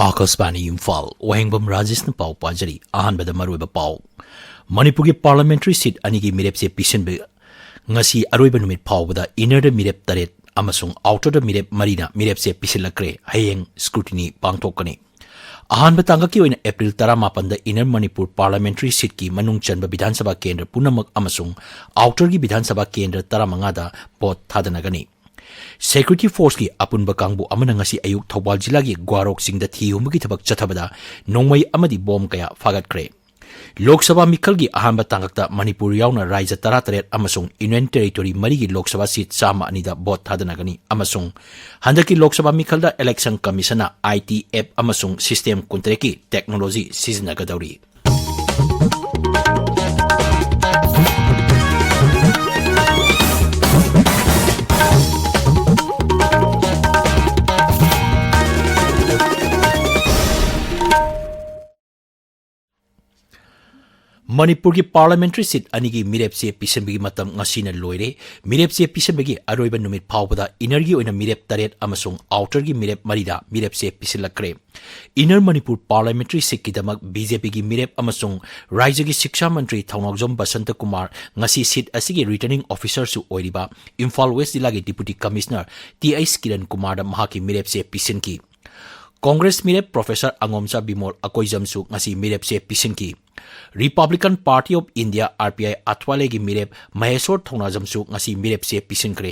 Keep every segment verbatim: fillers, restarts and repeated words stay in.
ꯑꯥꯀꯥꯁꯕꯥꯅꯤ ꯏꯝꯐꯥꯜ, ꯋꯥꯍꯦꯡꯕꯝ ꯔꯥꯖꯦꯁꯅ ꯄꯥꯎ ꯄꯥꯖꯔꯤ꯫ ꯑꯍꯥꯟꯕꯗ ꯃꯔꯨꯑꯣꯏꯕ ꯄꯥꯎ꯫ ꯃꯅꯤꯄꯨꯔꯒꯤ parliamentary seat ꯑꯅꯤꯒꯤ ꯃꯤꯔꯦꯞꯆꯦ ꯄꯤꯁꯤꯟꯕ ꯉꯁꯤ ꯑꯔꯣꯏꯕ ꯅꯨꯃꯤꯠ ꯐꯥꯎꯕꯗ innerꯗ ꯃꯤꯔꯦꯞ ꯇꯔꯦꯠ ꯑꯃꯁꯨꯡ outerꯗ ꯃꯤꯔꯦꯞ ꯃꯔꯤꯅ ꯃꯤꯔꯦꯞꯆꯦ ꯄꯤꯁꯤꯜꯂꯛꯈ꯭ꯔꯦ꯫ ꯍꯌꯦꯡ scrutiny ꯄꯥꯡꯊꯣꯛꯀꯅꯤ꯫ ꯑꯍꯥꯟꯕ ꯇꯥꯡꯀꯛꯀꯤ ꯑꯣꯏꯅ April ꯇꯔꯥꯃꯥꯄꯟꯗ Inner Manipur parliamentary seatꯀꯤ ꯃꯅꯨꯡ ꯆꯟꯕ ꯕꯤꯙꯥꯟ ꯁꯚꯥ ꯀꯦꯟꯗ꯭ꯔ ꯄꯨꯝꯅꯃꯛ ꯑꯃꯁꯨꯡ outerꯒꯤ ꯕꯤꯙꯥꯟ ꯁꯚꯥ ꯀꯦꯟꯗ꯭ꯔ ꯇꯔꯥꯃꯉꯥꯗ vote ꯊꯥꯗꯅꯒꯅꯤ꯫ Security forceꯀꯤ ꯑꯄꯨꯟꯕ ꯀꯥꯡꯕꯨ ꯑꯃꯅ ꯉꯁꯤ ꯑꯌꯨꯛ ꯊꯧꯕꯥꯜ ꯖꯤꯂꯥꯒꯤ ꯒ꯭ꯋꯥꯔꯣꯛ ꯆꯤꯡꯗ ꯊꯤ ꯍꯨꯝꯕꯒꯤ ꯊꯕꯛ ꯆꯠꯊꯕꯗ ꯅꯣꯡꯃꯩ ꯑꯃꯗꯤ ꯕꯣꯝ ꯀꯌꯥ ꯐꯥꯒꯠꯈ꯭ꯔꯦ꯫ ꯂꯣꯛ ꯁꯚꯥ ꯃꯤꯈꯜꯒꯤ ꯑꯍꯥꯟꯕ ꯇꯥꯡꯀꯛꯇ ꯃꯅꯤꯄꯨꯔ ꯌꯥꯎꯅ ꯔꯥꯖ꯭ꯌ ꯇꯔꯥꯇꯔꯦꯠ ꯑꯃꯁꯨꯡ Union Territory ꯃꯔꯤꯒꯤ ꯂꯣꯛ ꯁꯚꯥ seat ꯆꯥꯝꯃ ꯑꯅꯤꯗ vote ꯊꯥꯗꯅꯒꯅꯤ ꯑꯃꯁꯨꯡ ꯍꯟꯗꯛꯀꯤ Lok Sabha ꯃꯤꯈꯜꯗ Election Commissionꯅ IT app ꯑꯃꯁꯨꯡ system ꯀꯨꯟꯇꯔꯦꯠꯀꯤ technology ꯁꯤꯖꯤꯟꯅꯒꯗꯧꯔꯤ꯫ ꯃꯅꯤꯄꯨꯔꯒꯤ parliamentary seat ꯑꯅꯤꯒꯤ ꯃꯤꯔꯦꯞꯆꯦ ꯄꯤꯁꯤꯟꯕꯒꯤ ꯃꯇꯝ ꯉꯁꯤꯅ ꯂꯣꯏꯔꯦ꯫ ꯃꯤꯔꯦꯞꯆꯦ ꯄꯤꯁꯤꯟꯕꯒꯤ ꯑꯔꯣꯏꯕ ꯅꯨꯃꯤꯠ ꯐꯥꯎꯕꯗ innerꯒꯤ ꯑꯣꯏꯅ ꯃꯤꯔꯦꯞ ꯇꯔꯦꯠ ꯑꯃꯁꯨꯡ outerꯒꯤ ꯃꯤꯔꯦꯞ ꯃꯔꯤꯗ ꯃꯤꯔꯦꯞꯆꯦ ꯄꯤꯁꯤꯜꯂꯛꯈ꯭ꯔꯦ꯫ Inner Manipur parliamentary seatꯀꯤꯗꯃꯛ BJPꯒꯤ ꯃꯤꯔꯦꯞ ꯑꯃꯁꯨꯡ ꯔꯥꯖ꯭ꯌꯒꯤ ꯁꯤꯛꯁꯥ ꯃꯟꯇ꯭ꯔꯤ ꯊꯧꯅꯥꯎꯖꯝ ꯕꯁꯟꯇ ꯀꯨꯃꯥꯔ ꯉꯁꯤ seat ꯑꯁꯤꯒꯤ returning officerꯁꯨ ꯑꯣꯏꯔꯤꯕ ꯏꯝꯐꯥꯜ West ꯖꯤꯂꯥꯒꯤ Deputy Commissioner T H Kiran ꯀꯨꯃꯥꯔꯗ ꯃꯍꯥꯛꯀꯤ ꯃꯤꯔꯦꯞꯆꯦ ꯄꯤꯁꯤꯟꯈꯤ꯫ Congress ꯃꯤꯔꯦꯞ Professor ꯑꯉꯣꯝꯆꯥ ꯕꯤꯃꯣꯜ ꯑꯀꯣꯏꯖꯝꯁꯨ ꯉꯁꯤ ꯃꯤꯔꯦꯞꯆꯦ ꯄꯤꯁꯤꯟꯈꯤ꯫ Republican Party of India, RPI, ꯑꯊ꯭ꯋꯥꯂꯦꯒꯤ ꯃꯤꯔꯦꯞ ꯃꯍꯦꯁꯣꯔ ꯊꯧꯅꯥꯖꯝꯁꯨ ꯉꯁꯤ ꯃꯤꯔꯦꯞꯆꯦ ꯄꯤꯁꯤꯟꯈ꯭ꯔꯦ꯫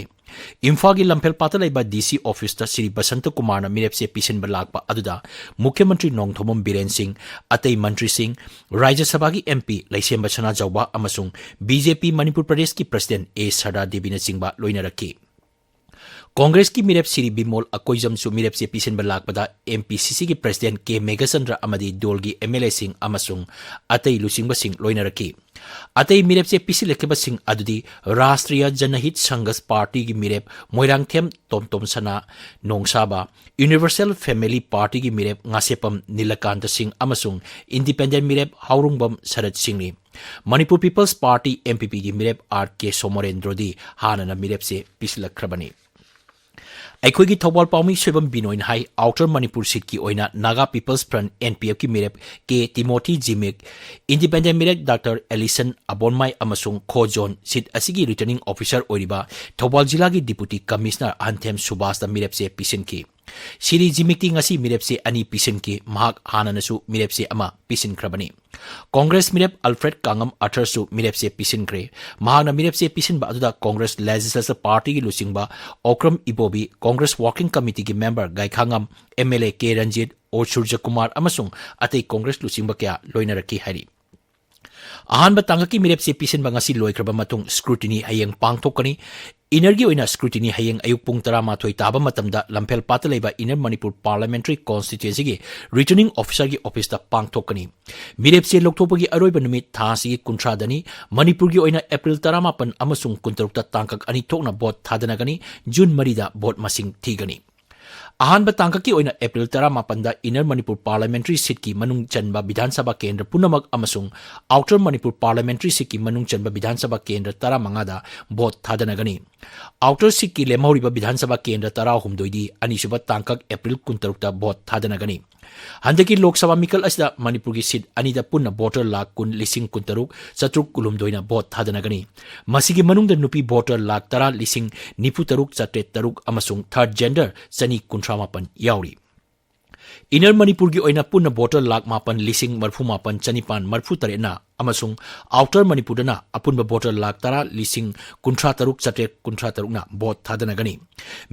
ꯏꯝꯐꯥꯜꯒꯤ ꯂꯝꯐꯦꯜꯄꯥꯠꯇ ꯂꯩꯕ DC officeꯇ ꯁ꯭ꯔꯤ ꯕꯁꯟꯇ ꯀꯨꯃꯥꯔꯅ ꯃꯤꯔꯦꯞꯆꯦ ꯄꯤꯁꯤꯟꯕ ꯂꯥꯛꯄ ꯑꯗꯨꯗ ꯃꯨꯈ꯭ꯌ ꯃꯟꯇ꯭ꯔꯤ ꯅꯣꯡꯊꯣꯝꯕꯝ ꯕꯤꯔꯦꯟ ꯁꯤꯡ, ꯑꯇꯩ ꯃꯟꯇ꯭ꯔꯤꯁꯤꯡ, ꯔꯥꯖ꯭ꯌ ꯁꯚꯥꯒꯤ MP ꯂꯩꯁꯦꯝꯕ ꯁꯅꯥꯖꯥꯎꯕ ꯑꯃꯁꯨꯡ BJP ꯃꯅꯤꯄꯨꯔ ꯄ꯭ꯔꯗꯦꯁꯀꯤ President A ꯁꯔꯗꯥ ꯗꯦꯕꯤꯅꯆꯤꯡꯕ ꯂꯣꯏꯅꯔꯛꯈꯤ꯫ Congressꯀꯤ ꯃꯤꯔꯦꯞ ꯁ꯭ꯔꯤ ꯕꯤꯃꯣꯜ ꯑꯀꯣꯏꯖꯝꯁꯨ ꯃꯤꯔꯦꯞꯆꯦ ꯄꯤꯁꯤꯟꯕ ꯂꯥꯛꯄꯗ MPCCꯒꯤ President K ꯃꯦꯘꯆꯟꯗ꯭ꯔ ꯑꯃꯗꯤ ꯗꯣꯜꯒꯤ MLAꯁꯤꯡ ꯑꯃꯁꯨꯡ ꯑꯇꯩ ꯂꯨꯆꯤꯡꯕꯁꯤꯡ ꯂꯣꯏꯅꯔꯛꯈꯤ꯫ ꯑꯇꯩ ꯃꯤꯔꯦꯞꯆꯦ ꯄꯤꯁꯤꯜꯂꯛꯈꯤꯕꯁꯤꯡ ꯑꯗꯨꯗꯤ ꯔꯥꯁꯇ꯭ꯔꯤꯌꯥ ꯖꯅꯍꯤꯠ ꯁꯪꯘꯁ ꯄꯥꯔꯇꯤꯒꯤ ꯃꯤꯔꯦꯞ ꯃꯣꯏꯔꯥꯡꯊꯦꯝ ꯇꯣꯝꯇꯣꯝ ꯁꯅꯥ ꯅꯣꯡꯁꯥꯕ, Universal Family Partyꯒꯤ ꯃꯤꯔꯦꯞ ꯉꯥꯁꯦꯞꯄꯝ ꯅꯤꯂꯀꯥꯟꯇ ꯁꯤꯡ ꯑꯃꯁꯨꯡ Independent ꯃꯤꯔꯦꯞ ꯍꯥꯎꯔꯨꯡꯕꯝ ꯁꯔꯠ ꯁꯤꯡꯅꯤ꯫ Manipur People's Party, MPPꯒꯤ ꯃꯤꯔꯦꯞ R K ꯁꯣꯃꯣꯔꯦꯟꯗ꯭ꯔꯣꯗꯤ ꯍꯥꯟꯅꯅ ꯃꯤꯔꯦꯞꯆꯦ ꯄꯤꯁꯤꯜꯂꯛꯈ꯭ꯔꯕꯅꯤ꯫ ꯑꯩꯈꯣꯏꯒꯤ ꯊꯧꯕꯥꯜ ꯄꯥꯎꯃꯤ ꯁꯣꯏꯕꯝ ꯕꯤꯅꯣꯏꯅ ꯍꯥꯏ, Outer Manipur seat ꯀꯤ ꯑꯣꯏꯅ Naga People's Front, N P F ꯀꯤ ꯃꯤꯔꯦꯞ ꯀꯦ ꯇꯤꯃꯣꯊꯤ ꯖꯤꯃꯤꯛ, Independent ꯃꯤꯔꯦꯞ ꯗꯥꯛꯇꯔ ꯑꯦꯂꯤꯁꯟ ꯑꯕꯣꯟꯃꯥꯏ ꯑꯃꯁꯨꯡ ꯈꯣ ꯖꯣꯟ seat ꯑꯁꯤꯒꯤ Returning Officer ꯑꯣꯏꯔꯤꯕ ꯊꯧꯕꯥꯜ ꯖꯤꯂꯥꯒꯤ Deputy Commissioner ꯑꯍꯟꯊꯦꯝ ꯁꯨꯕꯥꯁꯇ ꯃꯤꯔꯦꯞꯁꯦ ꯄꯤꯁꯤꯟꯈꯤ꯫ ꯁꯤꯔꯤ ꯖꯤꯃꯤꯛꯇꯤ ꯉꯁꯤ ꯃꯤꯔꯦꯞꯁꯦ ꯑꯅꯤ ꯄꯤꯁꯤꯟꯈꯤ꯫ ꯃꯍꯥꯛ ꯍꯥꯟꯅꯅꯁꯨ ꯃꯤꯔꯦꯞꯁꯦ ꯑꯃ ꯄꯤꯁꯤꯟꯈ꯭ꯔꯕꯅꯤ꯫ ꯀꯣꯡꯒ꯭ꯔꯦꯁ ꯃꯤꯔꯦꯞ ꯑꯜꯐ꯭ꯔꯦꯗ ꯀꯥꯡꯉꯝ ꯑꯊꯔꯁꯨ ꯃꯤꯔꯦꯞꯁꯦ ꯄꯤꯁꯤꯟꯈ꯭ꯔꯦ꯫ ꯃꯍꯥꯛꯅ ꯃꯤꯔꯦꯞꯁꯦ ꯄꯤꯁꯤꯟꯕ ꯑꯗꯨꯗ ꯀꯣꯡꯒ꯭ꯔꯦꯁ Legislature Party ꯒꯤ ꯂꯨꯆꯤꯡꯕ ꯑꯣꯀ꯭ꯔꯝ ꯏꯕꯣꯕꯤ, ꯀꯣꯡꯒ꯭ꯔꯦꯁ Working Committee ꯒꯤ member ꯒꯥꯏꯈꯥꯉꯝ, M L A ꯀꯦ ꯔꯟꯖꯤꯠ, ꯑꯣ ꯁꯨꯔꯖꯀꯨꯃꯥꯔ ꯑꯃꯁꯨꯡ ꯑꯇꯩ ꯀꯣꯡꯒ꯭ꯔꯦꯁ ꯂꯨꯆꯤꯡꯕ ꯀꯌꯥ ꯂꯣꯏꯅꯔꯛꯈꯤ ꯍꯥꯏꯔꯤ꯫ ꯑꯍꯥꯟꯕ ꯇꯥꯡꯀꯛꯀꯤ ꯃꯤꯔꯦꯞꯁꯦ ꯄꯤꯁꯤꯟꯕ ꯉꯁꯤ ꯂꯣꯏꯈ꯭ꯔꯕ ꯃꯇꯨꯡ scrutiny ꯍꯌꯦꯡ ꯄꯥꯡꯊꯣꯛꯀꯅꯤ꯫ Inner ꯒꯤ ꯑꯣꯏꯅ scrutiny ꯍꯌꯦꯡ ꯑꯌꯨꯛ ꯄꯨꯡ ꯇꯔꯥꯃꯥꯊꯣꯏ ꯇꯥꯕ ꯃꯇꯝꯗ ꯂꯝꯐꯦꯜꯄꯥꯠꯇ ꯂꯩꯕ Inner Manipur Parliamentary Constituency ꯒꯤ Returning Officer ꯒꯤ office ꯇ ꯄꯥꯡꯊꯣꯛꯀꯅꯤ꯫ ꯃꯤꯔꯦꯞꯁꯦ ꯂꯧꯊꯣꯛꯄꯒꯤ ꯑꯔꯣꯏꯕ ꯅꯨꯃꯤꯠ ꯊꯥ ꯑꯁꯤꯒꯤ ꯀꯨꯟꯊ꯭ꯔꯥꯗꯅꯤ꯫ ꯃꯅꯤꯄꯨꯔꯒꯤ ꯑꯣꯏꯅ April ꯇꯔꯥꯃꯥꯄꯟ ꯑꯃꯁꯨꯡ ꯀꯨꯟꯇꯔꯨꯛꯇ ꯇꯥꯡꯀꯛ ꯑꯅꯤ ꯊꯣꯛꯅ vote ꯊꯥꯗꯅꯒꯅꯤ꯫ June ꯃꯔꯤꯗ vote ꯃꯁꯤꯡ ꯊꯤꯒꯅꯤ꯫ ꯑꯍꯥꯟꯕ ꯇꯥꯡꯀꯛꯀꯤ ꯑꯣꯏꯅ April ꯇꯔꯥꯃꯥꯄꯟꯗ Inner Manipur Parliamentary seat ꯀꯤ ꯃꯅꯨꯡ ꯆꯟꯕ ꯕꯤꯙꯥꯟ ꯁꯚꯥ ꯀꯦꯟꯗ꯭ꯔ ꯄꯨꯝꯅꯃꯛ ꯑꯃꯁꯨꯡ Outer Manipur Parliamentary seat ꯀꯤ ꯃꯅꯨꯡ ꯆꯟꯕ ꯕꯤꯙꯥꯟ ꯁꯚꯥ ꯀꯦꯟꯗ꯭ꯔ ꯇꯔꯥꯃꯉꯥꯗ vote ꯊꯥꯗꯅꯒꯅꯤ꯫ Outer seat ꯀꯤ ꯂꯦꯝꯍꯧꯔꯤꯕ ꯕꯤꯙꯥꯟ ꯁꯚꯥ ꯀꯦꯟꯗ꯭ꯔ ꯇꯔꯥꯍꯨꯝꯗꯣꯏꯗꯤ ꯑꯅꯤꯁꯨꯕ ꯇꯥꯡꯀꯛ April ꯀꯨꯟꯇꯔꯨꯛꯇ vote ꯊꯥꯗꯅꯒꯅꯤ꯫ ꯍꯟꯗꯛꯀꯤ ꯂꯣꯛ ꯁꯚꯥ ꯃꯤꯈꯜ ꯑꯁꯤꯗ ꯃꯅꯤꯄꯨꯔꯒꯤ seat ꯑꯅꯤꯗ ꯄꯨꯟꯅ voter ꯂꯥꯈ ꯀꯨꯟ ꯂꯤꯁꯤꯡ ꯀꯨꯟꯇꯔꯨꯛ ꯆꯥꯇ꯭ꯔꯨꯛ ꯀꯨꯟꯍꯨꯝꯗꯣꯏꯅ vote ꯊꯥꯗꯅꯒꯅꯤ꯫ ꯃꯁꯤꯒꯤ ꯃꯅꯨꯡꯗ ꯅꯨꯄꯤ voter ꯂꯥꯈ ꯇꯔꯥ ꯂꯤꯁꯤꯡ ꯅꯤꯐꯨ ꯇꯔꯨꯛ ꯆꯥꯇ꯭ꯔꯦꯠ ꯇꯔꯨꯛ ꯑꯃꯁꯨꯡ third gender ꯆꯅꯤ ꯀꯨꯟꯊ꯭ꯔꯥ ꯃꯥꯄꯟ ꯌꯥꯎꯔꯤ꯫ Inner ꯃꯅꯤꯄꯨꯔꯒꯤ ꯑꯣꯏꯅ ꯄꯨꯟꯅ voter ꯂꯥꯈ ꯃꯥꯄꯟ ꯂꯤꯁꯤꯡ ꯃꯔꯤꯐꯨ ꯃꯥꯄꯟ ꯆꯅꯤꯄꯥꯟ ꯃꯔꯤꯐꯨ ꯇꯔꯦꯠꯅ ꯑꯃꯁꯨꯡ Outer ꯃꯅꯤꯄꯨꯔꯗꯅ ꯑꯄꯨꯟꯕ voter ꯂꯥꯈ ꯇꯔꯥ ꯂꯤꯁꯤꯡ ꯀꯨꯟꯊ꯭ꯔꯥ ꯇꯔꯨꯛ ꯆꯥꯇ꯭ꯔꯦꯠ ꯀꯨꯟꯊ꯭ꯔꯥ ꯇꯔꯨꯛꯅ vote ꯊꯥꯗꯅꯒꯅꯤ꯫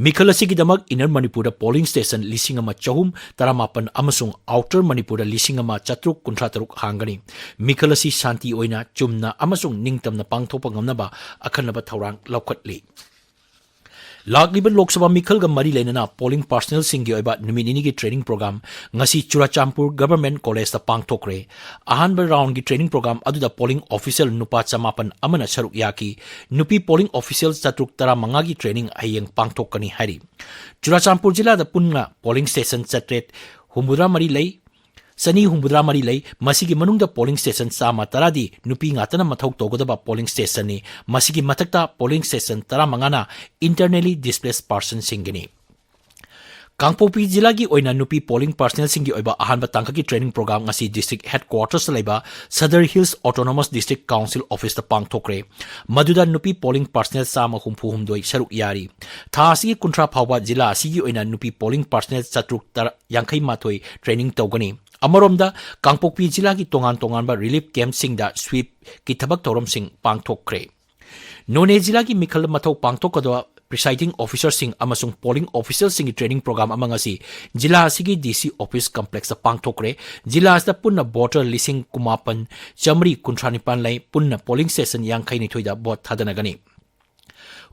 ꯃꯤꯈꯜ ꯑꯁꯤꯒꯤꯗꯃꯛ Inner ꯃꯅꯤꯄꯨꯔꯗ polling station ꯂꯤꯁꯤꯡ ꯑꯃ ꯆꯍꯨꯝ ꯇꯔꯥꯃꯥꯄꯟ ꯑꯃꯁꯨꯡ Outer ꯃꯅꯤꯄꯨꯔꯗ ꯂꯤꯁꯤꯡ ꯑꯃ ꯆꯥꯇ꯭ꯔꯨꯛ ꯀꯨꯟꯊ꯭ꯔꯥ ꯇꯔꯨꯛ ꯍꯥꯡꯒꯅꯤ꯫ ꯃꯤꯈꯜ ꯑꯁꯤ ꯁꯥꯟꯇꯤ ꯑꯣꯏꯅ, ꯆꯨꯝꯅ ꯑꯃꯁꯨꯡ ꯅꯤꯡꯇꯝꯅ ꯄꯥꯡꯊꯣꯛꯄ ꯉꯝꯅꯕ ꯑꯈꯟꯅꯕ ꯊꯧꯔꯥꯡ ꯂꯧꯈꯠꯂꯤ꯫ ꯂꯥꯛꯂꯤꯕ ꯂꯣꯛ ꯁꯚꯥ ꯃꯤꯈꯜꯒ ꯃꯔꯤ ꯂꯩꯅꯅ polling personnel ꯁꯤꯡꯒꯤ ꯑꯣꯏꯕ ꯅꯨꯃꯤꯠ ꯅꯤꯅꯤꯒꯤ training program ꯉꯁꯤ ꯆꯨꯔꯥꯆꯥꯟꯄꯨꯔ Government College ꯇ ꯄꯥꯡꯊꯣꯛꯈ꯭ꯔꯦ꯫ ꯑꯍꯥꯟꯕ round ꯒꯤ training program ꯑꯗꯨꯗ polling official ꯅꯨꯄꯥ ꯆꯃꯥꯄꯟ ꯑꯃꯅ ꯁꯔꯨꯛ ꯌꯥꯈꯤ꯫ ꯅꯨꯄꯤ polling official ꯆꯥꯇ꯭ꯔꯨꯛ ꯇꯔꯥꯃꯉꯥꯒꯤ training ꯍꯌꯦꯡ ꯄꯥꯡꯊꯣꯛꯀꯅꯤ ꯍꯥꯏꯔꯤ꯫ ꯆꯨꯔꯥꯆꯥꯟꯄꯨꯔ ꯖꯤꯂꯥꯗ ꯄꯨꯟꯅ polling station ꯆꯥꯇ꯭ꯔꯦꯠ ꯍꯨꯝꯐꯨꯇꯔꯥ ꯃꯔꯤ ꯂꯩ꯫ ꯆꯅꯤ ꯍꯨꯝꯐꯨꯇꯔꯥ ꯃꯔꯤ ꯂꯩ꯫ ꯃꯁꯤꯒꯤ ꯃꯅꯨꯡꯗ polling station ꯆꯥꯝꯃ ꯇꯔꯥꯗꯤ ꯅꯨꯄꯤ ꯉꯥꯛꯇꯅ ꯃꯊꯧ ꯇꯧꯒꯗꯕ polling station ꯅꯤ꯫ ꯃꯁꯤꯒꯤ ꯃꯊꯛꯇ polling station ꯇꯔꯥꯃꯉꯥꯅ internally displaced person ꯁꯤꯡꯒꯤꯅꯤ꯫ ꯀꯥꯡꯄꯣꯛꯄꯤ ꯖꯤꯂꯥꯒꯤ ꯑꯣꯏꯅ ꯅꯨꯄꯤ polling personnelꯁꯤꯡꯒꯤ ꯑꯣꯏꯕ ꯑꯍꯥꯟꯕ ꯇꯥꯡꯀꯛꯀꯤ training program ꯉꯁꯤ district headquartersꯇ ꯂꯩꯕ Sadar Hills Autonomous District Council officeꯇ ꯄꯥꯡꯊꯣꯛꯈ꯭ꯔꯦ꯫ ꯃꯗꯨꯗ ꯅꯨꯄꯤ polling personnel ꯆꯥꯝꯃ ꯍꯨꯝꯐꯨ ꯍꯨꯝꯗꯣꯏ ꯁꯔꯨꯛ ꯌꯥꯔꯤ꯫ ꯊꯥ ꯑꯁꯤꯒꯤ ꯀꯨꯟꯊ꯭ꯔꯥ ꯐꯥꯎꯕ ꯖꯤꯂꯥ ꯑꯁꯤꯒꯤ ꯑꯣꯏꯅ ꯅꯨꯄꯤ polling personnel ꯆꯥꯇ꯭ꯔꯨꯛ ꯌꯥꯡꯈꯩ ꯃꯥꯊꯣꯏ training ꯇꯧꯒꯅꯤ꯫ ꯑꯃꯔꯣꯝꯗ, ꯀꯥꯡꯄꯣꯛꯄꯤ ꯖꯤꯂꯥꯒꯤ ꯇꯣꯉꯥꯟ ꯇꯣꯉꯥꯟꯕ relief campꯁꯤꯡꯗ sweepꯀꯤ ꯊꯕꯛ ꯊꯧꯔꯝꯁꯤꯡ ꯄꯥꯡꯊꯣꯛꯈ꯭ꯔꯦ꯫ ꯅꯣꯅꯦ ꯖꯤꯂꯥꯒꯤ ꯃꯤꯈꯜꯗ ꯃꯊꯧ ꯄꯥꯡꯊꯣꯛꯀꯗꯕ presiding officerꯁꯤꯡ ꯑꯃꯁꯨꯡ polling officerꯁꯤꯡꯒꯤ training program ꯑꯃ ꯉꯁꯤ ꯖꯤꯂꯥ ꯑꯁꯤꯒꯤ DC office complexꯇ ꯄꯥꯡꯊꯣꯛꯈ꯭ꯔꯦ꯫ ꯖꯤꯂꯥ ꯑꯁꯤꯗ ꯄꯨꯟꯅ voter ꯂꯤꯁꯤꯡ ꯀꯨꯟꯃꯥꯄꯟ ꯆꯥꯃꯔꯤ ꯀꯨꯟꯊ꯭ꯔꯥ ꯅꯤꯄꯥꯟ ꯂꯩ꯫ ꯄꯨꯟꯅ polling station ꯌꯥꯡꯈꯩ ꯅꯤꯊꯣꯏꯗ vote ꯊꯥꯗꯅꯒꯅꯤ꯫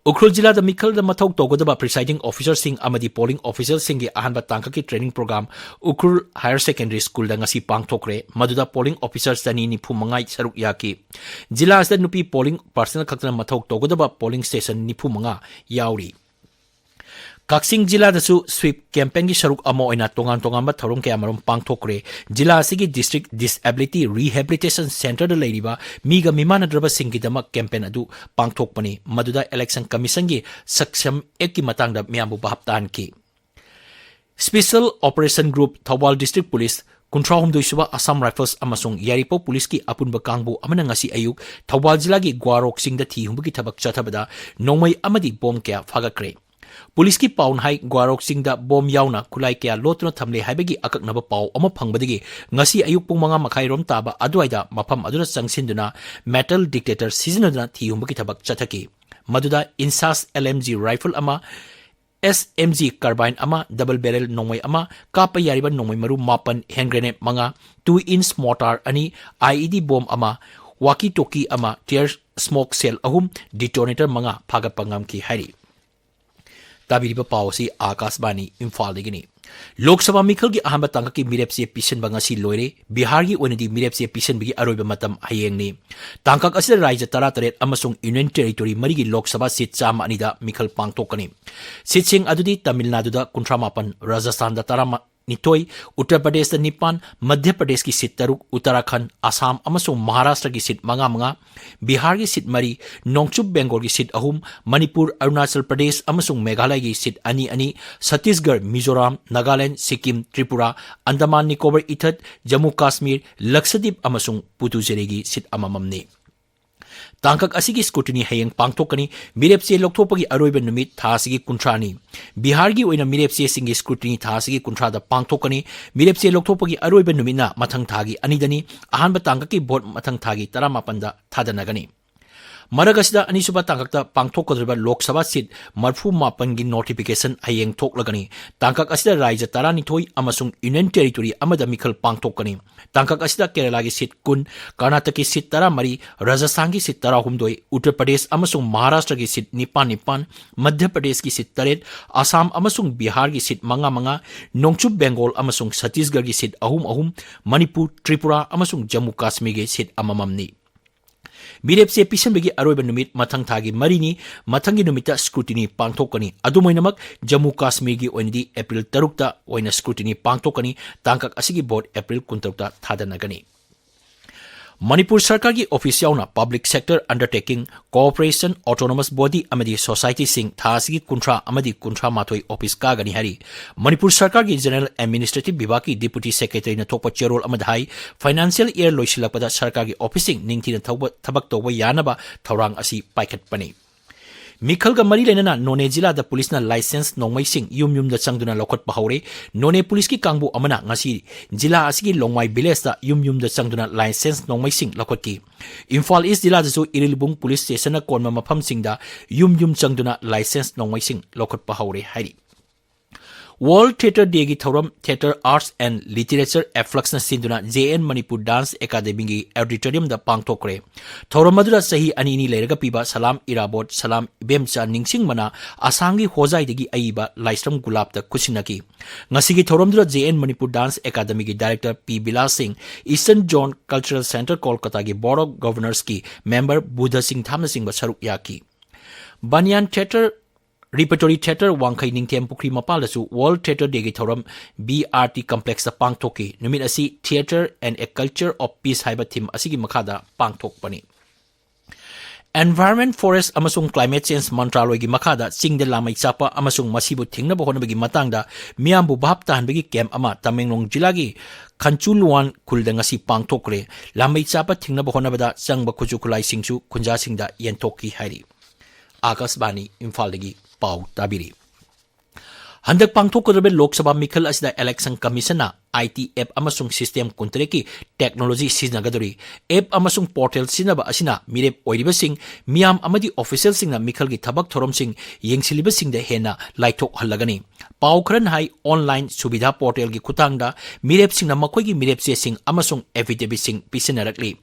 ꯎꯈ꯭ꯔꯨꯜ ꯖꯤꯂꯥꯗ ꯃꯤꯈꯜꯗ ꯃꯊꯧ ꯇꯧꯒꯗꯕ presiding officerꯁꯤꯡ ꯑꯃꯗꯤ polling officerꯁꯤꯡꯒꯤ ꯑꯍꯥꯟꯕ ꯇꯥꯡꯀꯛꯀꯤ training program Ukhrul Higher Secondary Schoolꯗ ꯉꯁꯤ ꯄꯥꯡꯊꯣꯛꯈ꯭ꯔꯦ꯫ ꯃꯗꯨꯗ polling officer ꯆꯅꯤ ꯅꯤꯐꯨ ꯃꯉꯥ ꯁꯔꯨꯛ ꯌꯥꯈꯤ꯫ ꯖꯤꯂꯥ ꯑꯁꯤꯗ ꯅꯨꯄꯤ polling personnel ꯈꯛꯇꯅ ꯃꯊꯧ ꯇꯧꯒꯗꯕ polling station ꯅꯤꯐꯨ ꯃꯉꯥ ꯌꯥꯎꯔꯤ꯫ ꯀꯛꯆꯤꯡ ꯖꯤꯂꯥꯗꯁꯨ sweep campaignꯒꯤ ꯁꯔꯨꯛ ꯑꯃ ꯑꯣꯏꯅ ꯇꯣꯉꯥꯟ ꯇꯣꯉꯥꯟꯕ ꯊꯧꯔꯝ ꯀꯌꯥꯃꯔꯨꯝ ꯄꯥꯡꯊꯣꯛꯈ꯭ꯔꯦ꯫ ꯖꯤꯂꯥ ꯑꯁꯤꯒꯤ District Disability Rehabilitation Centreꯗ ꯂꯩꯔꯤꯕ ꯃꯤꯒ ꯃꯤꯃꯥꯟꯅꯗ꯭ꯔꯕꯁꯤꯡꯒꯤꯗꯃꯛ campaign ꯑꯗꯨ ꯄꯥꯡꯊꯣꯛꯄꯅꯤ꯫ ꯃꯗꯨꯗ Election Commissionꯒꯤ ꯁꯛꯁꯝ Actꯀꯤ ꯃꯇꯥꯡꯗ ꯃꯤꯌꯥꯝꯕꯨ ꯚꯥꯞ ꯇꯥꯍꯟꯈꯤ꯫ Special Operation Group, Thoubal District Police, ꯀꯨꯟꯊ꯭ꯔꯥ ꯍꯨꯝꯗꯣꯏ ꯁꯨꯕ Assam Rifles ꯑꯃꯁꯨꯡ ꯌꯥꯏꯔꯤꯄꯣꯛ Policeꯀꯤ ꯑꯄꯨꯟꯕ ꯀꯥꯡꯕꯨ ꯑꯃꯅ ꯉꯁꯤ ꯑꯌꯨꯛ ꯊꯧꯕꯥꯜ ꯖꯤꯂꯥꯒꯤ ꯒ꯭ꯋꯥꯔꯣꯛ ꯆꯤꯡꯗ ꯊꯤ ꯍꯨꯝꯕꯒꯤ ꯊꯕꯛ ꯆꯠꯊꯕꯗ ꯅꯣꯡꯃꯩ ꯑꯃꯗꯤ bomb ꯀꯌꯥ ꯐꯥꯒꯠꯈ꯭ꯔꯦ꯫ Policeꯀꯤ ꯄꯥꯎꯅ ꯍꯥꯏ, ꯒ꯭ꯋꯥꯔꯣꯛ ꯆꯤꯡꯗ bomb ꯌꯥꯎꯅ ꯈꯨꯠꯂꯥꯏ ꯀꯌꯥ ꯂꯣꯠꯇꯨꯅ ꯊꯝꯂꯦ ꯍꯥꯏꯕꯒꯤ ꯑꯀꯛꯅꯕ ꯄꯥꯎ ꯑꯃ ꯐꯪꯕꯗꯒꯤ ꯉꯁꯤ ꯑꯌꯨꯛ ꯄꯨꯡ ꯃꯉꯥ ꯃꯈꯥꯏ ꯔꯣꯝ ꯇꯥꯕ ꯑꯗꯨꯋꯥꯏꯗ ꯃꯐꯝ ꯑꯗꯨꯗ ꯆꯪꯁꯤꯟꯗꯨꯅ metal detector ꯁꯤꯖꯤꯟꯅꯗꯨꯅ ꯊꯤ ꯍꯨꯝꯕꯒꯤ ꯊꯕꯛ ꯆꯠꯊꯈꯤ꯫ ꯃꯗꯨꯗ INSAS LMG rifle ꯑꯃ, SMG carbine ꯑꯃ, double barrel ꯅꯣꯡꯃꯩ ꯑꯃ, ꯀꯥꯞꯄ ꯌꯥꯔꯤꯕ ꯅꯣꯡꯃꯩ ꯃꯔꯨ ꯃꯥꯄꯟ, hand grenade ꯃꯉꯥ, two inch mortar ꯑꯅꯤ, IED bomb ꯑꯃ, walkie talkie ꯑꯃ, tear smoke shell ꯑꯍꯨꯝ, detonator ꯃꯉꯥ ꯐꯥꯒꯠꯄ ꯉꯝꯈꯤ ꯍꯥꯏꯔꯤ꯫ ꯇꯥꯕꯤꯔꯤꯕ ꯄꯥꯎ ꯑꯁꯤ ꯑꯥꯀꯥꯁꯕꯥꯅꯤ ꯏꯝꯐꯥꯜꯗꯒꯤꯅꯤ꯫ ꯂꯣꯛ ꯁꯚꯥ ꯃꯤꯈꯜꯒꯤ ꯑꯍꯥꯟꯕ ꯇꯥꯡꯀꯛꯀꯤ ꯃꯤꯔꯦꯞꯆꯦ ꯄꯤꯁꯤꯟꯕ ꯉꯁꯤ ꯂꯣꯏꯔꯦ꯫ ꯕꯤꯍꯥꯔꯒꯤ ꯑꯣꯏꯅꯗꯤ ꯃꯤꯔꯦꯞꯆꯦ ꯄꯤꯁꯤꯟꯕꯒꯤ ꯑꯔꯣꯏꯕ ꯃꯇꯝ ꯍꯌꯦꯡꯅꯤ꯫ ꯇꯥꯡꯀꯛ ꯑꯁꯤꯗ ꯔꯥꯖ꯭ꯌ ꯇꯔꯥꯇꯔꯦꯠ ꯑꯃꯁꯨꯡ Union Territory ꯃꯔꯤꯒꯤ ꯂꯣꯛ ꯁꯚꯥ seat ꯆꯥꯝꯃ ꯑꯅꯤꯗ ꯃꯤꯈꯜ ꯄꯥꯡꯊꯣꯛꯀꯅꯤ꯫ Seatꯁꯤꯡ ꯑꯗꯨꯗꯤ ꯇꯥꯃꯤꯜ ꯅꯥꯗꯨꯗ ꯀꯨꯟꯊ꯭ꯔꯥ ꯃꯥꯄꯟ, ꯔꯥꯖꯁꯊꯥꯟꯗ ꯇꯔꯥ, ꯅꯤꯊꯣꯏ, ꯎꯠꯇꯔ ꯄ꯭ꯔꯗꯦꯁꯇ ꯅꯤꯄꯥꯟ, ꯃꯙ꯭ꯌ ꯄ꯭ꯔꯗꯦꯁꯀꯤ ꯁꯤꯠ ꯇꯔꯨꯛ, ꯎꯠꯇꯔꯥꯈꯟꯗ, ꯑꯁꯥꯝ ꯑꯃꯁꯨꯡ ꯃꯍꯥꯔꯥꯁꯇ꯭ꯔꯒꯤ ꯁꯤꯠ ꯃꯉꯥ ꯃꯉꯥ, ꯕꯤꯍꯥꯔꯒꯤ ꯁꯤꯠ ꯃꯔꯤ, ꯅꯣꯡꯆꯨꯞ ꯕꯦꯡꯒꯣꯜꯒꯤ ꯁꯤꯠ ꯑꯍꯨꯝ, ꯃꯅꯤꯄꯨꯔ, ꯑꯔꯨꯅꯥꯆꯜ ꯄ꯭ꯔꯗꯦꯁ ꯑꯃꯁꯨꯡ ꯃꯦꯘꯥꯂꯌꯒꯤ ꯁꯤꯠ ꯑꯅꯤ ꯑꯅꯤ, ꯁꯠꯇꯤꯁꯒꯔ, ꯃꯤꯖꯣꯔꯥꯝ, ꯅꯥꯒꯥꯂꯦꯟꯗ, ꯁꯤꯛꯀꯤꯝ, ꯇ꯭ꯔꯤꯄꯨꯔꯥ, ꯑꯟꯗꯃꯥꯟ ꯅꯤꯀꯣꯕꯔ ꯏꯊꯠ, ꯖꯝꯃꯨ ꯀꯥꯁꯃꯤꯔ, ꯂꯛꯁꯗꯤꯞ ꯑꯃꯁꯨꯡ ꯄꯨꯗꯨꯆꯦꯔꯤꯒꯤ ꯁꯤꯠ ꯑꯃꯃꯝꯅꯤ꯫ ꯇꯥꯡꯀꯛ ꯑꯁꯤꯒꯤ ꯁ꯭ꯀ꯭ꯔꯨꯇꯤꯅꯤ ꯍꯌꯦꯡ ꯄꯥꯡꯊꯣꯛꯀꯅꯤ꯫ ꯃꯤꯔꯦꯞꯆꯦ ꯂꯧꯊꯣꯛꯄꯒꯤ ꯑꯔꯣꯏꯕ ꯅꯨꯃꯤꯠ ꯊꯥ ꯑꯁꯤꯒꯤ ꯀꯨꯟꯊ꯭ꯔꯥꯅꯤ꯫ ꯕꯤꯍꯥꯔꯒꯤ ꯑꯣꯏꯅ ꯃꯤꯔꯦꯞꯆꯦꯁꯤꯡꯒꯤ ꯁ꯭ꯀ꯭ꯔꯨꯇꯤꯅꯤ ꯊꯥ ꯑꯁꯤꯒꯤ ꯀꯨꯟꯊ꯭ꯔꯥꯗ ꯄꯥꯡꯊꯣꯛꯀꯅꯤ꯫ ꯃꯤꯔꯦꯞꯆꯦ ꯂꯧꯊꯣꯛꯄꯒꯤ ꯑꯔꯣꯏꯕ ꯅꯨꯃꯤꯠꯅ ꯃꯊꯪ ꯊꯥꯒꯤ ꯑꯅꯤꯗꯅꯤ꯫ ꯑꯍꯥꯟꯕ ꯇꯥꯡꯀꯛꯀꯤ ꯚꯣꯠ ꯃꯊꯪ ꯊꯥꯒꯤ ꯇꯔꯥꯃꯥꯄꯟꯗ ꯊꯥꯗꯅꯒꯅꯤ꯫ ꯃꯔꯛ ꯑꯁꯤꯗ ꯑꯅꯤꯁꯨꯕ ꯇꯥꯡꯀꯛꯇ ꯄꯥꯡꯊꯣꯛꯀꯗꯧꯔꯤꯕ ꯂꯣꯛ ꯁꯚꯥ ꯁꯤꯠ ꯃꯔꯤꯐꯨ ꯃꯥꯄꯟꯒꯤ ꯅꯣꯇꯤꯐꯤꯀꯦꯁꯟ ꯍꯌꯦꯡ ꯊꯣꯛꯂꯒꯅꯤ꯫ ꯇꯥꯡꯀꯛ ꯑꯁꯤꯗ ꯔꯥꯏꯖ꯭ꯌ ꯇꯔꯥꯅꯤꯊꯣꯏ ꯑꯃꯁꯨꯡ ꯌꯨꯅꯤꯌꯟ ꯇꯦꯔꯤꯇꯣꯔꯤ ꯑꯃꯗ ꯃꯤꯈꯜ ꯄꯥꯡꯊꯣꯛꯀꯅꯤ꯫ ꯇꯥꯡꯀꯛ ꯑꯁꯤꯗ ꯀꯦꯔꯂꯥꯒꯤ ꯁꯤꯠ ꯀꯨꯟ, ꯀꯔꯅꯥꯇꯀꯒꯤ ꯁꯤꯠ ꯇꯔꯥꯃꯔꯤ, ꯔꯥꯖꯁꯊꯥꯟꯒꯤ ꯁꯤꯠ ꯇꯔꯥꯍꯨꯝꯗꯣꯏ, ꯎꯠꯇꯔ ꯄ꯭ꯔꯗꯦꯁ ꯑꯃꯁꯨꯡ ꯃꯍꯥꯔꯥꯁꯇ꯭ꯔꯒꯤ ꯁꯤꯠ ꯅꯤꯄꯥꯟ ꯅꯤꯄꯥꯟ, ꯃꯙ꯭ꯌ ꯄ꯭ꯔꯗꯦꯁꯀꯤ ꯁꯤꯠ ꯇꯔꯦꯠ, ꯑꯁꯥꯝ ꯑꯃꯁꯨꯡ ꯕꯤꯍꯥꯔꯒꯤ ꯁꯤꯠ ꯃꯉꯥ ꯃꯉꯥ, ꯅꯣꯡꯆꯨꯞ ꯕꯦꯡꯒꯣꯜ ꯑꯃꯁꯨꯡ ꯁꯠꯇꯤꯁꯒꯔꯒꯤ ꯁꯤꯠ ꯑꯍꯨꯝ ꯑꯍꯨꯝ, ꯃꯅꯤꯄꯨꯔ, ꯇ꯭ꯔꯤꯄꯨꯔꯥ ꯑꯃꯁꯨꯡ ꯖꯝꯃꯨ ꯀꯥꯁꯃꯤꯔꯒꯤ ꯁꯤꯠ ꯑꯃꯃꯝꯅꯤ꯫ ꯃꯤꯔꯦꯞꯆꯦ ꯄꯤꯁꯤꯟꯕꯒꯤ ꯑꯔꯣꯏꯕ ꯅꯨꯃꯤꯠ ꯃꯊꯪ ꯊꯥꯒꯤ ꯃꯔꯤꯅꯤ꯫ ꯃꯊꯪꯒꯤ ꯅꯨꯃꯤꯠꯇ ꯁ꯭ꯀ꯭ꯔꯨꯇꯤꯅꯤ ꯄꯥꯡꯊꯣꯛꯀꯅꯤ꯫ ꯑꯗꯨꯝ ꯑꯣꯏꯅꯃꯛ, ꯖꯝꯃꯨ ꯀꯥꯁꯃꯤꯔꯒꯤ ꯑꯣꯏꯅꯗꯤ ꯑꯦꯄ꯭ꯔꯤꯜ ꯇꯔꯨꯛꯇ ꯑꯣꯏꯅ ꯁ꯭ꯀ꯭ꯔꯨꯇꯤꯅꯤ ꯄꯥꯡꯊꯣꯛꯀꯅꯤ꯫ ꯇꯥꯡꯀꯛ ꯑꯁꯤꯒꯤ ꯚꯣꯠ ꯑꯦꯄ꯭ꯔꯤꯜ ꯀꯨꯟꯇꯔꯨꯛꯇ ꯊꯥꯗꯅꯒꯅꯤ꯫ ꯃꯅꯤꯄꯨꯔ ꯁꯔꯀꯥꯔꯒꯤ ꯑꯣꯐꯤꯁ ꯌꯥꯎꯅ public sector undertaking, cooperation, autonomous body ꯑꯃꯗꯤ ꯁꯣꯁꯥꯏꯇꯤꯁꯤꯡ ꯊꯥ ꯑꯁꯤꯒꯤ ꯀꯨꯟꯊ꯭ꯔꯥ ꯑꯃꯗꯤ ꯀꯨꯟꯊ꯭ꯔꯥ ꯃꯥꯊꯣꯏ ꯑꯣꯐꯤꯁ ꯀꯥꯒꯅꯤ ꯍꯥꯏꯔꯤ꯫ ꯃꯅꯤꯄꯨꯔ ꯁꯔꯀꯥꯔꯒꯤ ꯖꯦꯅꯔꯦꯜ ꯑꯦꯗꯃꯤꯅꯤꯁꯇ꯭ꯔꯦꯇꯤꯚ ꯕꯤꯚꯥꯒꯀꯤ ꯗꯤꯄꯨꯇꯤ ꯁꯦꯀ꯭ꯔꯦꯇꯔꯤꯅ ꯊꯣꯛꯄ ꯆꯦꯔꯣꯜ ꯑꯃꯗ ꯍꯥꯏ, ꯐꯥꯏꯅꯥꯟꯁꯤꯌꯦꯜ ꯏꯌꯔ ꯂꯣꯏꯁꯤꯜꯂꯛꯄꯗ ꯁꯔꯀꯥꯔꯒꯤ ꯑꯣꯐꯤꯁꯁꯤꯡ ꯅꯤꯡꯊꯤꯅ ꯊꯧꯕ-, ꯊꯕꯛ ꯇꯧꯕ ꯌꯥꯅꯕ ꯊꯧꯔꯥꯡ ꯑꯁꯤ ꯄꯥꯏꯈꯠꯄꯅꯤ꯫ ꯃꯤꯈꯜꯒ ꯃꯔꯤ ꯂꯩꯅꯅ ꯅꯣꯅꯦ ꯖꯤꯂꯥꯗ ꯄꯨꯂꯤꯁꯅ ꯂꯥꯏꯁꯦꯟꯁ ꯅꯣꯡꯃꯩꯁꯤꯡ ꯌꯨꯝ ꯌꯨꯝꯗ ꯆꯪꯗꯨꯅ ꯂꯧꯈꯠꯄ ꯍꯧꯔꯦ꯫ ꯅꯣꯅꯦ ꯄꯨꯂꯤꯁꯀꯤ ꯀꯥꯡꯕꯨ ꯑꯃꯅ ꯉꯁꯤ ꯖꯤꯂꯥ ꯑꯁꯤꯒꯤ ꯂꯣꯡꯃꯥꯏ ꯚꯤꯂꯦꯖꯇ ꯌꯨꯝ ꯌꯨꯝꯗ ꯆꯪꯗꯨꯅ ꯂꯥꯏꯁꯦꯟꯁ ꯅꯣꯡꯃꯩꯁꯤꯡ ꯂꯧꯈꯠꯈꯤ꯫ ꯏꯝꯐꯥꯜ ꯏꯁ ꯖꯤꯂꯥꯗꯁꯨ ꯏꯔꯤꯜꯕꯨꯡ ꯄꯨꯂꯤꯁ ꯁ꯭ꯇꯦꯁꯟꯅ ꯀꯣꯟꯕ ꯃꯐꯝꯁꯤꯡꯗ ꯌꯨꯝ ꯌꯨꯝ ꯆꯪꯗꯨꯅ ꯂꯥꯏꯁꯦꯟꯁ ꯅꯣꯡꯃꯩꯁꯤꯡ ꯂꯧꯈꯠꯄ ꯍꯧꯔꯦ ꯍꯥꯏꯔꯤ꯫ ꯋꯥꯔꯜꯗ ꯊꯤꯌꯦꯇꯔ ꯗꯦꯒꯤ ꯊꯧꯔꯝ ꯊꯤꯌꯦꯇꯔ ꯑꯥꯔꯠꯁ ꯑꯦꯟ ꯂꯤꯇꯔꯦꯆꯔ ꯑꯦꯐ꯭ꯂꯛꯁꯅ ꯁꯤꯟꯗꯨꯅ ꯖꯦ ꯑꯦꯟ ꯃꯅꯤꯄꯨꯔ ꯗꯥꯟꯁ ꯑꯦꯀꯥꯗꯦꯃꯤꯒꯤ ꯑꯣꯗꯤꯇꯣꯔꯤꯌꯝꯗ ꯄꯥꯡꯊꯣꯛꯈ꯭ꯔꯦ꯫ ꯊꯧꯔꯝ ꯑꯗꯨꯗ ꯆꯍꯤ ꯑꯅꯤ ꯑꯅꯤ ꯂꯩꯔꯒ ꯄꯤꯕ ꯁꯂꯥꯝ ꯏꯔꯥꯕꯣꯠ, ꯁꯂꯥꯝ ꯏꯕꯦꯝꯆꯥ ꯅꯤꯡꯁꯤꯡꯕꯅ ꯑꯁꯥꯝꯒꯤ ꯍꯣꯖꯥꯏꯗꯒꯤ ꯑꯏꯕ ꯂꯥꯏꯁ꯭ꯔꯝ ꯒꯨꯂꯥꯞꯇ ꯈꯨꯠꯁꯤꯟꯅꯈꯤ꯫ ꯉꯁꯤꯒꯤ ꯊꯧꯔꯝꯗꯨꯗ ꯖꯦ ꯑꯦꯟ ꯃꯅꯤꯄꯨꯔ ꯗꯥꯟꯁ ꯑꯦꯀꯥꯗꯃꯤꯒꯤ director P Bilas Singh, eastern zone cultural centre ꯀꯣꯜꯀꯇꯥꯒꯤ ꯕꯣꯔꯗ ꯑꯣꯐ ꯒꯚꯔꯅꯔꯁꯀꯤ ꯃꯦꯝꯕꯔ ꯕꯨꯙ ꯁꯤꯡ ꯊꯥꯝꯅꯆꯤꯡꯕ ꯁꯔꯨꯛ ꯌꯥꯈꯤ꯫ ꯕꯥꯅꯤꯌꯥꯟ ꯊꯤꯌꯦꯇꯔ Repertory Theatre ꯋꯥꯡꯈꯩ ꯅꯤꯡꯊꯦꯝ ꯄꯨꯈ꯭ꯔꯤ ꯃꯄꯥꯜꯗꯁꯨ World Theatre Dayꯒꯤ ꯊꯧꯔꯝ B R T Complexꯇ ꯄꯥꯡꯊꯣꯛꯈꯤ꯫ ꯅꯨꯃꯤꯠ ꯑꯁꯤ Theatre and a Culture of Peace ꯍꯥꯏꯕ theme ꯑꯁꯤꯒꯤ ꯃꯈꯥꯗ ꯄꯥꯡꯊꯣꯛꯄꯅꯤ꯫ Environment, Forest ꯑꯃꯁꯨꯡ Climate Change ꯃꯟꯇ꯭ꯔꯥꯂꯣꯏꯒꯤ ꯃꯈꯥꯗ ꯆꯤꯡꯗ ꯂꯥꯃꯩ ꯆꯥꯛꯄ ꯑꯃꯁꯨꯡ ꯃꯁꯤꯕꯨ ꯊꯤꯡꯅꯕ ꯍꯣꯠꯅꯕꯒꯤ ꯃꯇꯥꯡꯗ ꯃꯤꯌꯥꯝꯕꯨ ꯚꯥꯞ ꯇꯥꯍꯟꯕꯒꯤ camp ꯑꯃ ꯇꯃꯦꯡꯂꯣꯡ ꯖꯤꯂꯥꯒꯤ ꯈꯟꯆꯨꯂꯨꯋꯥꯟ ꯈꯨꯜꯗ ꯉꯁꯤ ꯄꯥꯡꯊꯣꯛꯈ꯭ꯔꯦ꯫ ꯂꯥꯃꯩ ꯆꯥꯛꯄ ꯊꯤꯡꯅꯕ ꯍꯣꯠꯅꯕꯗ ꯆꯪꯕ ꯈꯨꯠꯁꯨ ꯈꯨꯠꯂꯥꯏꯁꯤꯡꯁꯨ ꯈꯨꯟꯖꯥꯁꯤꯡꯗ ꯌꯦꯟꯊꯣꯛꯈꯤ ꯍꯥꯏꯔꯤ꯫ ꯑꯥꯀꯥꯁꯕꯥꯅꯤ ꯏꯝꯐꯥꯜꯗꯒꯤ ꯄꯥꯎ ꯇꯥꯕꯤꯔꯤ꯫ ꯍꯟꯗꯛ ꯄꯥꯡꯊꯣꯛꯀꯗꯧꯔꯤꯕ ꯂꯣꯛ ꯁꯚꯥ ꯃꯤꯈꯜ ꯑꯁꯤꯗ Election Commissionꯅ I T app ꯑꯃꯁꯨꯡ system ꯀꯨꯟꯇꯔꯦꯠꯀꯤ technology ꯁꯤꯖꯤꯟꯅꯒꯗꯧꯔꯤ꯫ App ꯑꯃꯁꯨꯡ portal ꯁꯤꯖꯤꯟꯅꯕ ꯑꯁꯤꯅ ꯃꯤꯔꯦꯞ ꯑꯣꯏꯔꯤꯕꯁꯤꯡ, ꯃꯤꯌꯥꯝ ꯑꯃꯗꯤ officialꯁꯤꯡꯅ ꯃꯤꯈꯜꯒꯤ ꯊꯕꯛ ꯊꯧꯔꯝꯁꯤꯡ ꯌꯦꯡꯁꯤꯜꯂꯤꯕꯁꯤꯡꯗ ꯍꯦꯟꯅ ꯂꯥꯏꯊꯣꯛꯍꯜꯂꯒꯅꯤ꯫ ꯄꯥꯎ ꯈꯔꯅ ꯍꯥꯏ, online ꯁꯨꯕꯤꯙꯥ portalꯒꯤ ꯈꯨꯠꯊꯥꯡꯗ ꯃꯤꯔꯦꯞꯁꯤꯡꯅ ꯃꯈꯣꯏꯒꯤ ꯃꯤꯔꯦꯞ ꯆꯦꯁꯤꯡ ꯑꯃꯁꯨꯡ affidavitꯁꯤꯡ ꯄꯤꯁꯤꯟꯅꯔꯛꯂꯤ꯫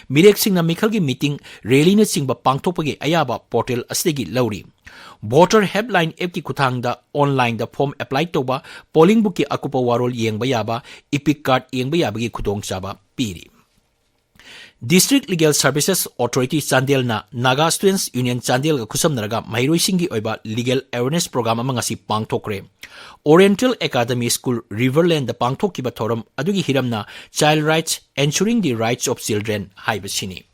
ꯃꯤꯔꯦꯞꯁꯤꯡꯅ ꯃꯤꯈꯜꯒꯤ meeting, rallyꯅꯆꯤꯡꯕ ꯄꯥꯡꯊꯣꯛꯄꯒꯤ ꯑꯌꯥꯕ portal ꯑꯁꯤꯗꯒꯤ ꯂꯧꯔꯤ꯫ Voter Helpline appꯀꯤ ꯈꯨꯠꯊꯥꯡꯗ onlineꯗ form apply ꯇꯧꯕ, polling boothꯀꯤ ꯑꯀꯨꯞꯄ ꯋꯥꯔꯣꯜ ꯌꯦꯡꯕ ꯌꯥꯕ, EPIC card ꯌꯦꯡꯕ ꯌꯥꯕꯒꯤ ꯈꯨꯗꯣꯡꯆꯥꯕ ꯄꯤꯔꯤ꯫ District Legal Services Authority ꯆꯥꯟꯗꯦꯜꯅ Naga Students Union ꯆꯥꯟꯗꯦꯜꯒ ꯈꯨꯠꯁꯝꯅꯔꯒ ꯃꯍꯩꯔꯣꯏꯁꯤꯡꯒꯤ ꯑꯣꯏꯕ legal awareness program ꯑꯃ ꯉꯁꯤ ꯄꯥꯡꯊꯣꯛꯈ꯭ꯔꯦ꯫ Oriental Academy School Riverlandꯗ ꯄꯥꯡꯊꯣꯛꯈꯤꯕ ꯊꯧꯔꯝ ꯑꯗꯨꯒꯤ ꯍꯤꯔꯝꯅ Child Rights, Ensuring the Rights of Children ꯍꯥꯏꯕꯁꯤꯅꯤ꯫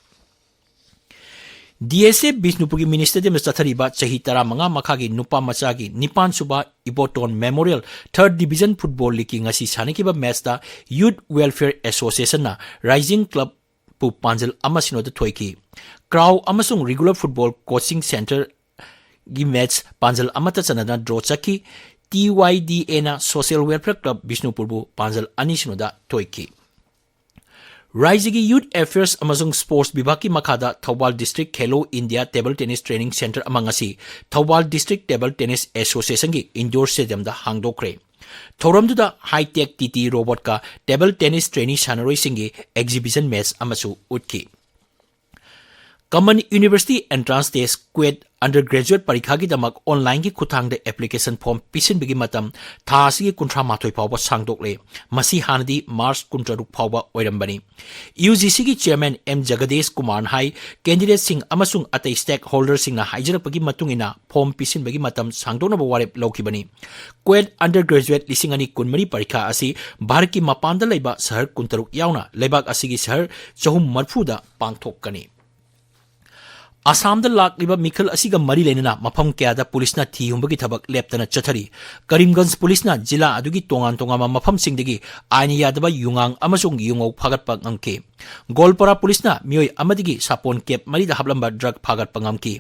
D S A ꯕꯤꯁꯅꯨꯄꯨꯔꯒꯤ mini stadiumꯗ ꯆꯠꯊꯔꯤꯕ ꯆꯍꯤ ꯇꯔꯥꯃꯉꯥ ꯃꯈꯥꯒꯤ ꯅꯨꯄꯥ ꯃꯆꯥꯒꯤ ꯅꯤꯄꯥꯟ ꯁꯨꯕ Iboton Memorial Third Division Football Leagueꯀꯤ ꯉꯁꯤ ꯁꯥꯟꯅꯈꯤꯕ matchꯇ Youth Welfare Associationꯅ Rising Clubꯄꯨ ꯄꯥꯟꯖꯜ ꯑꯃ ꯁꯤꯅꯣꯗ ꯊꯣꯏꯈꯤ꯫ Crow ꯑꯃꯁꯨꯡ Regular Football Coaching Centreꯒꯤ match ꯄꯥꯟꯖꯜ ꯑꯃꯠꯇ ꯆꯟꯅꯗꯅ draw ꯆꯠꯈꯤ꯫ T Y D Aꯅ Social Welfare Club ꯕꯤꯁꯅꯨꯄꯨꯔꯕꯨ ꯄꯥꯟꯖꯜ ꯑꯅꯤ ꯁꯤꯅꯣꯗ ꯊꯣꯏꯈꯤ꯫ ꯔꯥꯏꯖ꯭ꯌꯒꯤ Youth Affairs ꯑꯃꯁꯨꯡ Sports ꯕꯤꯚꯥꯒꯀꯤ ꯃꯈꯥꯗ Thoubal District Khelo India Table Tennis Training Centre ꯑꯃ ꯉꯁꯤ Thoubal District Table Tennis Associationꯒꯤ indoor stadiumꯗ ꯍꯥꯡꯗꯣꯛꯈ꯭ꯔꯦ꯫ ꯊꯧꯔꯝꯗꯨꯗ high-tech T T robotꯀ table tennis trainee ꯁꯥꯟꯅꯔꯣꯏꯁꯤꯡꯒꯤ exhibition match ꯑꯃꯁꯨ ꯎꯠꯈꯤ꯫ Common University Entrance Test, CUET, Undergraduate ꯄꯔꯤꯈꯥꯒꯤꯗꯃꯛ online ꯒꯤ ꯈꯨꯠꯊꯥꯡꯗ application form ꯄꯤꯁꯤꯟꯕꯒꯤ ꯃꯇꯝ ꯊꯥ ꯑꯁꯤꯒꯤ ꯀꯨꯟꯊ꯭ꯔꯥ ꯃꯥꯊꯣꯏ ꯐꯥꯎꯕ ꯁꯥꯡꯗꯣꯛꯂꯦ꯫ ꯃꯁꯤ ꯍꯥꯟꯅꯗꯤ March ꯀꯨꯟꯇꯔꯨꯛ ꯐꯥꯎꯕ ꯑꯣꯏꯔꯝꯕꯅꯤ꯫ UGC ꯒꯤ chairman M ꯖꯒꯗꯦꯁ ꯀꯨꯃꯥꯔꯅ ꯍꯥꯏ, candidate ꯁꯤꯡ ꯑꯃꯁꯨꯡ ꯑꯇꯩ stakeholder ꯁꯤꯡꯅ ꯍꯥꯏꯖꯔꯛꯄꯒꯤ ꯃꯇꯨꯡ ꯏꯟꯅ form ꯄꯤꯁꯤꯟꯕꯒꯤ ꯃꯇꯝ ꯁꯥꯡꯗꯣꯛꯅꯕ ꯋꯥꯔꯦꯞ ꯂꯧꯈꯤꯕꯅꯤ꯫ CUET Undergraduate ꯂꯤꯁꯤꯡ ꯑꯅꯤ ꯀꯨꯟꯃꯔꯤ ꯄꯔꯤꯈꯥ ꯑꯁꯤ ꯚꯥꯔꯠꯀꯤ ꯃꯄꯥꯟꯗ ꯂꯩꯕ ꯁꯍꯔ ꯀꯨꯟꯇꯔꯨꯛ ꯌꯥꯎꯅ ꯂꯩꯕꯥꯛ ꯑꯁꯤꯒꯤ ꯁꯍꯔ ꯆꯍꯨꯝ ꯃꯔꯤꯐꯨꯗ ꯄꯥꯡꯊꯣꯛꯀꯅꯤ꯫ ꯑꯁꯥꯝꯗ ꯂꯥꯛꯂꯤꯕ ꯃꯤꯈꯜ ꯑꯁꯤꯒ ꯃꯔꯤ ꯂꯩꯅꯅ ꯃꯐꯝ ꯀꯌꯥꯗ ꯄꯨꯂꯤꯁꯅ ꯊꯤ ꯍꯨꯝꯕꯒꯤ ꯊꯕꯛ ꯂꯦꯞꯇꯅ ꯆꯠꯊꯔꯤ꯫ ꯀꯔꯤꯝꯒꯟꯖ ꯄꯨꯂꯤꯁꯅ ꯖꯤꯂꯥ ꯑꯗꯨꯒꯤ ꯇꯣꯉꯥꯟ ꯇꯣꯉꯥꯟꯕ ꯃꯐꯝꯁꯤꯡꯗꯒꯤ ꯑꯥꯏꯟ ꯌꯥꯗꯕ ꯌꯨꯉꯥꯡ ꯑꯃꯁꯨꯡ ꯌꯨꯉꯧ ꯐꯥꯒꯠꯄ ꯉꯝꯈꯤ꯫ ꯒꯣꯜꯄꯥꯔꯥ ꯄꯨꯂꯤꯁꯅ ꯃꯤꯑꯣꯏ ꯑꯃꯗꯒꯤ ꯁꯥꯄꯣꯟ cap ꯃꯔꯤꯗ ꯍꯥꯞꯂꯝꯕ drug ꯐꯥꯒꯠꯄ ꯉꯝꯈꯤ꯫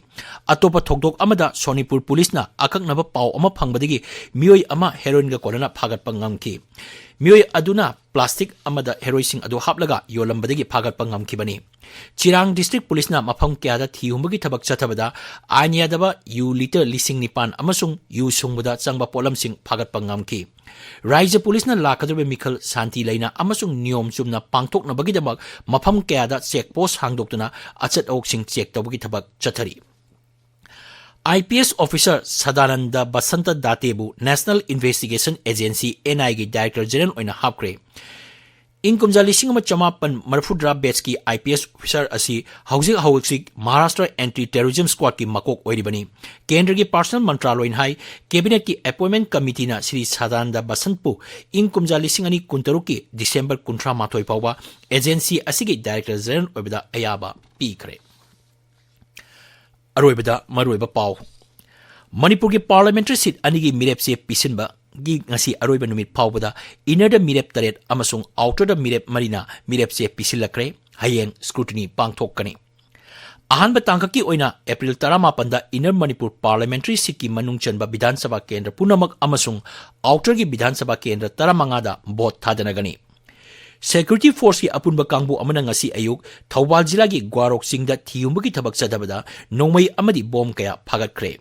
ꯑꯇꯣꯞꯄ ꯊꯧꯗꯣꯛ ꯑꯃꯗ ꯁꯣꯅꯤꯄꯨꯔ ꯄꯨꯂꯤꯁꯅ ꯑꯀꯛꯅꯕ ꯄꯥꯎ ꯑꯃ ꯐꯪꯕꯗꯒꯤ ꯃꯤꯑꯣꯏ ꯑꯃ heroin ꯒ ꯀꯣꯟꯅꯅ ꯐꯥꯒꯠꯄ ꯉꯝꯈꯤ꯫ ꯃꯤꯑꯣꯏ ꯑꯗꯨꯅ plastic ꯑꯃꯗ ꯍꯦꯔꯣꯏꯁꯤꯡ ꯑꯗꯨ ꯍꯥꯞꯂꯒ ꯌꯣꯜꯂꯝꯕꯗꯒꯤ ꯐꯥꯒꯠꯄ ꯉꯝꯈꯤꯕꯅꯤ꯫ ꯆꯤꯔꯥꯡ district ꯄꯨꯂꯤꯁꯅ ꯃꯐꯝ ꯀꯌꯥꯗ ꯊꯤ ꯍꯨꯝꯕꯒꯤ ꯊꯕꯛ ꯆꯠꯊꯕꯗ ꯑꯥꯏꯟ ꯌꯥꯗꯕ ꯌꯨ litre ꯂꯤꯁꯤꯡ ꯅꯤꯄꯥꯟ ꯑꯃꯁꯨꯡ ꯌꯨ ꯁꯨꯡꯕꯗ ꯆꯪꯕ ꯄꯣꯠꯂꯝꯁꯤꯡ ꯐꯥꯒꯠꯄ ꯉꯝꯈꯤ꯫ ꯔꯥꯏꯖ꯭ꯌ ꯄꯨꯂꯤꯁꯅ ꯂꯥꯛꯀꯗꯧꯔꯤꯕ ꯃꯤꯈꯜ ꯁꯥꯟꯇꯤ ꯂꯩꯅ ꯑꯃꯁꯨꯡ ꯅꯤꯌꯣꯝ ꯆꯨꯝꯅ ꯄꯥꯡꯊꯣꯛꯅꯕꯒꯤꯗꯃꯛ ꯃꯐꯝ ꯀꯌꯥꯗ check post ꯍꯥꯡꯗꯣꯛꯇꯨꯅ ꯑꯆꯠ ꯑꯋꯣꯛꯁꯤꯡ check ꯇꯧꯕꯒꯤ ꯊꯕꯛ ꯆꯠꯊꯔꯤ꯫ IPS officer Sadananda Basanta ꯗꯥꯇꯦꯕꯨ National Investigation Agency, NI ꯒꯤ director general ꯑꯣꯏꯅ ꯍꯥꯞꯈ꯭ꯔꯦ꯫ ꯏꯪ ꯀꯨꯝꯖꯥ ꯂꯤꯁꯤꯡ ꯑꯃ ꯆꯃꯥꯄꯟ ꯃꯔꯤꯐꯨꯇꯔꯥ batch ꯀꯤ IPS officer ꯑꯁꯤ ꯍꯧꯖꯤꯛ ꯍꯧꯖꯤꯛ Maharashtra Anti Terrorism Squad ꯀꯤ ꯃꯀꯣꯛ ꯑꯣꯏꯔꯤꯕꯅꯤ꯫ ꯀꯦꯟꯗ꯭ꯔꯒꯤ personnel ꯃꯟꯇ꯭ꯔꯥꯂꯣꯏꯅ ꯍꯥꯏ, cabinet ꯀꯤ appointment committee ꯅ ꯁ꯭ꯔꯤ ꯁꯗꯥꯅꯟꯗ ꯕꯁꯟꯇꯄꯨ ꯏꯪ ꯀꯨꯝꯖꯥ ꯂꯤꯁꯤꯡ ꯑꯅꯤ ꯀꯨꯟꯇꯔꯨꯛꯀꯤ December ꯀꯨꯟꯊ꯭ꯔꯥ ꯃꯥꯊꯣꯏ ꯐꯥꯎꯕ agency ꯑꯁꯤꯒꯤ director general ꯑꯣꯏꯕꯗ ꯑꯌꯥꯕ ꯄꯤꯈ꯭ꯔꯦ꯫ ꯑꯔꯣꯏꯕꯗ ꯃꯔꯨꯑꯣꯏꯕ ꯄꯥꯎ꯫ ꯃꯅꯤꯄꯨꯔꯒꯤ parliamentary seat ꯑꯅꯤꯒꯤ ꯃꯤꯔꯦꯞꯆꯦ ꯄꯤꯁꯤꯟꯕꯒꯤ ꯉꯁꯤ ꯑꯔꯣꯏꯕ ꯅꯨꯃꯤꯠ ꯐꯥꯎꯕꯗ inner ꯗ ꯃꯤꯔꯦꯞ ꯇꯔꯦꯠ ꯑꯃꯁꯨꯡ outer ꯗ ꯃꯤꯔꯦꯞ ꯃꯔꯤꯅ ꯃꯤꯔꯦꯞꯆꯦ ꯄꯤꯁꯤꯜꯂꯛꯈ꯭ꯔꯦ꯫ ꯍꯌꯦꯡ scrutiny ꯄꯥꯡꯊꯣꯛꯀꯅꯤ꯫ ꯑꯍꯥꯟꯕ ꯇꯥꯡꯀꯛꯀꯤ ꯑꯣꯏꯅ April ꯇꯔꯥꯃꯥꯄꯟꯗ inner Manipur parliamentary seat ꯀꯤ ꯃꯅꯨꯡ ꯆꯟꯕ ꯕꯤꯙꯥꯟ ꯁꯚꯥ ꯀꯦꯟꯗ꯭ꯔ ꯄꯨꯝꯅꯃꯛ ꯑꯃꯁꯨꯡ outer ꯒꯤ ꯕꯤꯙꯥꯟ ꯁꯚꯥ ꯀꯦꯟꯗ꯭ꯔ ꯇꯔꯥꯃꯉꯥꯗ vote ꯊꯥꯗꯅꯒꯅꯤ꯫ Security force ꯀꯤ ꯑꯄꯨꯟꯕ ꯀꯥꯡꯕꯨ ꯑꯃꯅ ꯉꯁꯤ ꯑꯌꯨꯛ ꯊꯧꯕꯥꯜ ꯖꯤꯂꯥꯒꯤ ꯒ꯭ꯋꯥꯔꯣꯛ ꯆꯤꯡꯗ ꯊꯤꯍꯨꯝꯕꯒꯤ ꯊꯕꯛ ꯆꯠꯊꯕꯗ ꯅꯣꯡꯃꯩ ꯑꯃꯗꯤ bomb ꯀꯌꯥ ꯐꯥꯒꯠꯈ꯭ꯔꯦ꯫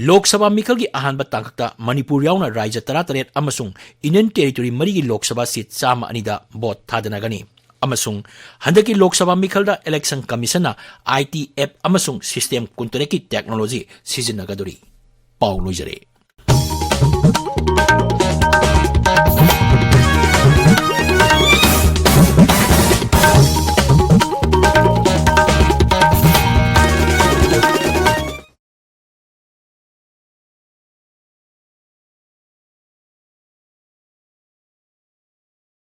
ꯂꯣꯛ ꯁꯚꯥ ꯃꯤꯈꯜꯒꯤ ꯑꯍꯥꯟꯕ ꯇꯥꯡꯀꯛꯇ ꯃꯅꯤꯄꯨꯔ ꯌꯥꯎꯅ ꯔꯥꯖ꯭ꯌ ꯇꯔꯥꯇꯔꯦꯠ ꯑꯃꯁꯨꯡ Union Territory ꯃꯔꯤꯒꯤ ꯂꯣꯛ ꯁꯚꯥ seat ꯆꯥꯝꯃ ꯑꯅꯤꯗ vote ꯊꯥꯗꯅꯒꯅꯤ꯫ ꯑꯃꯁꯨꯡ ꯍꯟꯗꯛꯀꯤ ꯂꯣꯛ ꯁꯚꯥ ꯃꯤꯈꯜꯗ Election Commission ꯅ I T app ꯑꯃꯁꯨꯡ system ꯀꯨꯟꯇꯔꯦꯠꯀꯤ technology ꯁꯤꯖꯤꯟꯅꯒꯗꯧꯔꯤ꯫ ꯄꯥꯎ ꯂꯣꯏꯖꯔꯦ꯫